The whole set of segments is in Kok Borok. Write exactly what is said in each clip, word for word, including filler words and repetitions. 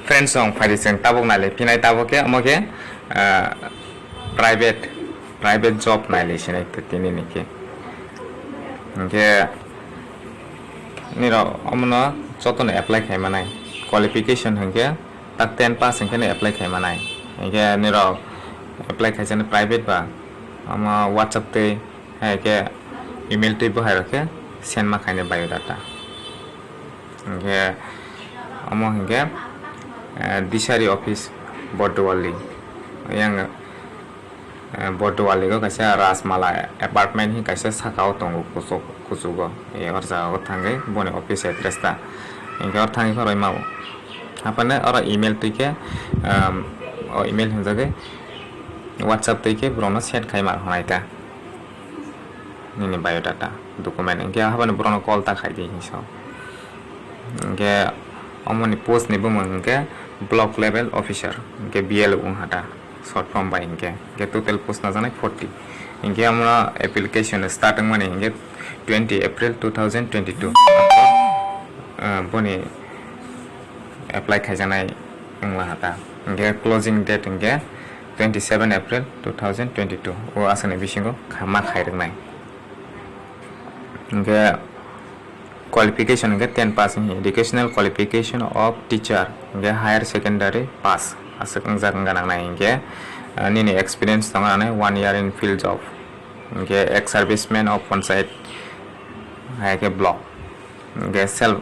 Friends rok phai di, chwng tabuk nailai phinai, tabuk khe omo khe, ah, private, private job nailai sinai tini ni khe. Hinkhe nirok omono jotono apply khai manai. Qualification hinkhe tak ten pass hinkhe no apply khai manai. Hinkhe nirok apply khai jani private ba, omo WhatsApp twi, hai khe email twi bo hai rok khe send ma khainai biodata. Hinkhe omo hinkhe, eh, D C R E office Bordowali. Yang, eh, Bordowali o kaisa Rajmala apartment hin kaisa saka o tongo, kuchuk, kuchugo. Eh, or jaga o thangwi boni office address ta. Hinkhe or thangwi khe roi mao. Haphano oro email twi khe, um, o email hinjagwi WhatsApp twi khe borokno send khai ma rwnai ta. Nini biodata, document, hinkhe haphano borokno call ta khai di hinwi sao. Hinkhe omoni post ni bumung hinkhe block level officer, hinkhe B L O wng hata, short form bai hinkhe. Hinkhe total post najaknai forty. Hinkhe omo application start wngmani hinkhe twenty April two thousand twenty-two. Ah, boni apply khaijaknai wngla hata. Hinkhe closing date hinkhe twenty seven April two thousand twenty two. O aswkni bisingo kha-, ma khairoknai. Hinkhe qualification hinkhe ten pass wngkhe, educational qualification of teacher, hinkhe higher secondary pass aswk wngjak wngkha nangnai. Hinkhe, ah, nini experience tongo nangnai one year in field job, hinkhe ex serviceman of panchayat, hai khe block, hinkhe self,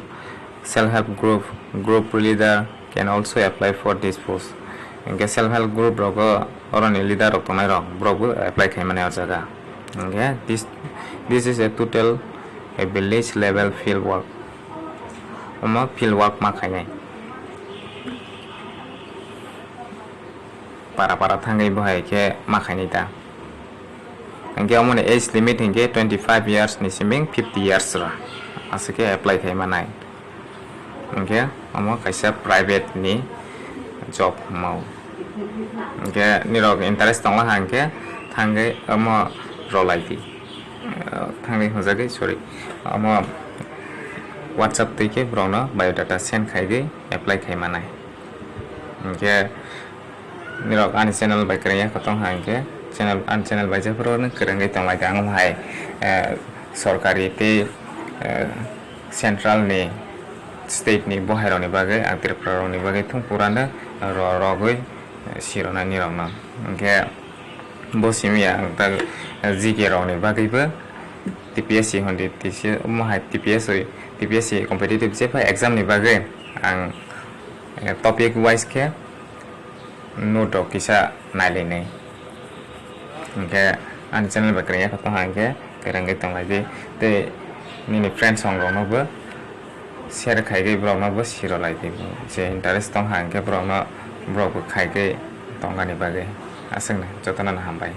self help group, group leader can also apply for this post. Hinkhe self help group rogo oroni leader rok tongnai rok, borok bo apply khai mani o jaga. Hinkhe this, this is a total a village level field work. Omo field work ma khainai. Para para thangwi bo hai khe ma khainai ta. Hinkhe omoni age limit hinkhe twenty five years ni siming fifty years ra aswk khe apply khai manai. Hinkhe omo kaisa private ni job hwnmao. Hinkhe nirok interest tongla ha hinkhe thangwi omo rolai di. Thangwi hwnjagwi, sorry, omo WhatsApp twi khe borokno biodata send khaigwi apply khai manai. Hinkhe nirok ani channel bai kwrwngya khe tong ha hinkhe channel, ani channel bai jephuru nw kwrwngwi tonglaikha. Ang hai, eh, sorkari tei, eh, central ni, state ni bohai rokni bagwi, ang Tripura rokni bagwi thung purano ro-, rogwi, eh, sirona nirokno. Hinkhe bo simi ang tak G K rokni bagwibo T P S C hwnwi tisi omo hai T P S C, T P S C competitive jephai exam ni bagwi ang, eh, topic wise khe note rok kisa nailainai. Hinkhe ani channel bai kwrwngya khe tong ha hinkhe kwrwngwi tonglai di. Tei nini friends rokno bo share khaigwi borokno bo sirolai di. Je interest tong ha hinkhe borokno, borok bo khaigwi tongani bagwi. Aswkno jotono no hambai.